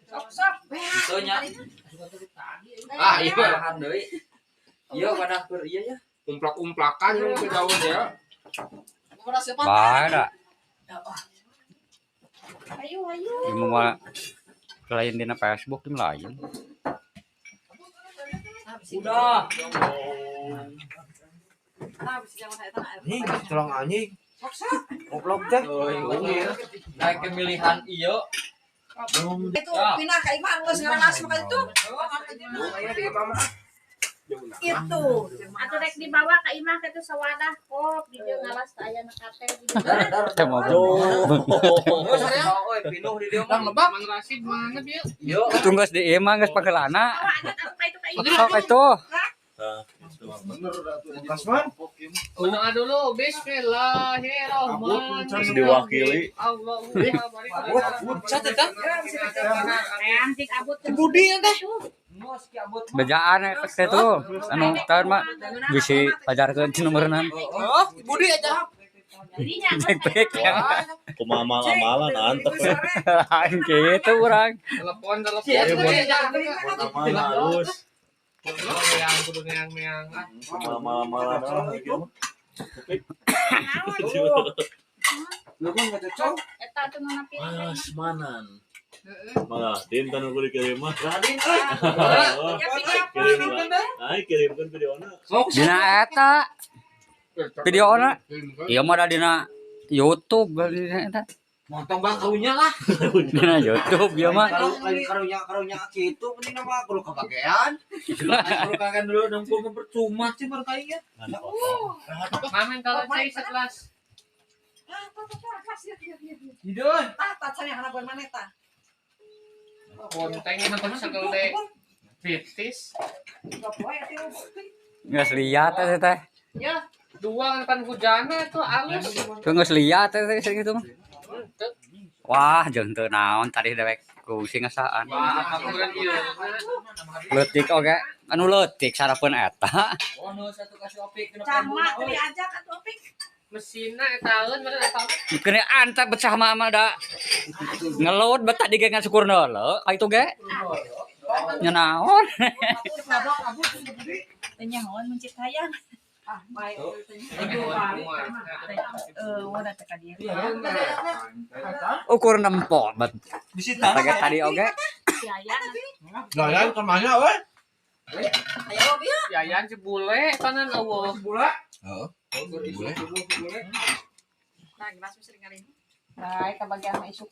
Sok sok. Itu nya. Ah, iya. Tahan deui. Iya pada keur iya ya. Umplak-umplakan yang ke jauh ya. Bae da. Ayo ayo. Ieu mah lain dina Facebook ieu lain. Udah. Anjing, tolong anjing. Goblok teh. Kayak pemilihan iya. Itu pindah ka imah geus ngaranas mah itu. Itu. Atuh rek dibawa ka imah ka itu sawadah kop di dieu ngalas ka aya na kate di dieu. Teh mau Oh, pinuh di dieu mah. Lebak. Mang Rasid mana dia? Yo. Tunggu di imah geus pagelana. Bawa aja atuh ka itu ka imah. Sok itu. Kasman. Doa dulu bismillahirrahmanirrahim. Terus diwakili. Allahu akbar. Anjing abut. Budi teh. Bejaan teh tuh anu tahun mah bisi pajarkeun ti nomoreunana. Oh, Budi aja. Jadinya Jek. Kumaha amal-amalan antep ya. Lain kitu urang. Telepon telepon. Amal halus. Yang kudu neang-neang ah. Kumaha amal-amalan ah gitu mah. Lu kan enggak cocok. Eta tuh nu napi. Asmanan. Malah din tan aku dikirim mah. Radin Oh, Ya video kirim lah. Ay, kirimkan videona. Dina eta videona ieu mah da dina YouTube dina eta. Montong bang karunya lah. Dina YouTube ieu mah. Kalau lain karunya karunya kitu penting mah kudu kebagean. Kudu kagean dulu nunggu mah percuma sih berkainya. Mamen kalau cai sekelas. Hidup. Tah tah can yang buat mana tah? Bonteng nonton segede Fitis. Geus liat teh teh. Ya, dua kan hujannya itu halus. Tuh geus liat teh teh gitu mah. Wah, jeung teu naon tadi dewek ku sing ngesaan. Wah, kamuran ieu. Leutik oge, anu leutik sarapeun eta. Oh, nu satu kasih opik kena Cama tadi ajak atuh opik. Mesinna etaeun bener eta. Kene antar becah mah mah da. Ngelut bet tadi ge ngan syukur neuleu ka itu ge. Nya naon. Teu nyahoan mencit hayang. Ah, baik. Eh, wadah teh ka dieu. Ukur nempo bet. Di Eta ge tadi oge. Yayan. Jalan kemana we? Ayo bieu. Yayan cibule kanan eueuh. Heeh. Boleh. Nah, gimana sering kali. Baik, kebagian mah isuk.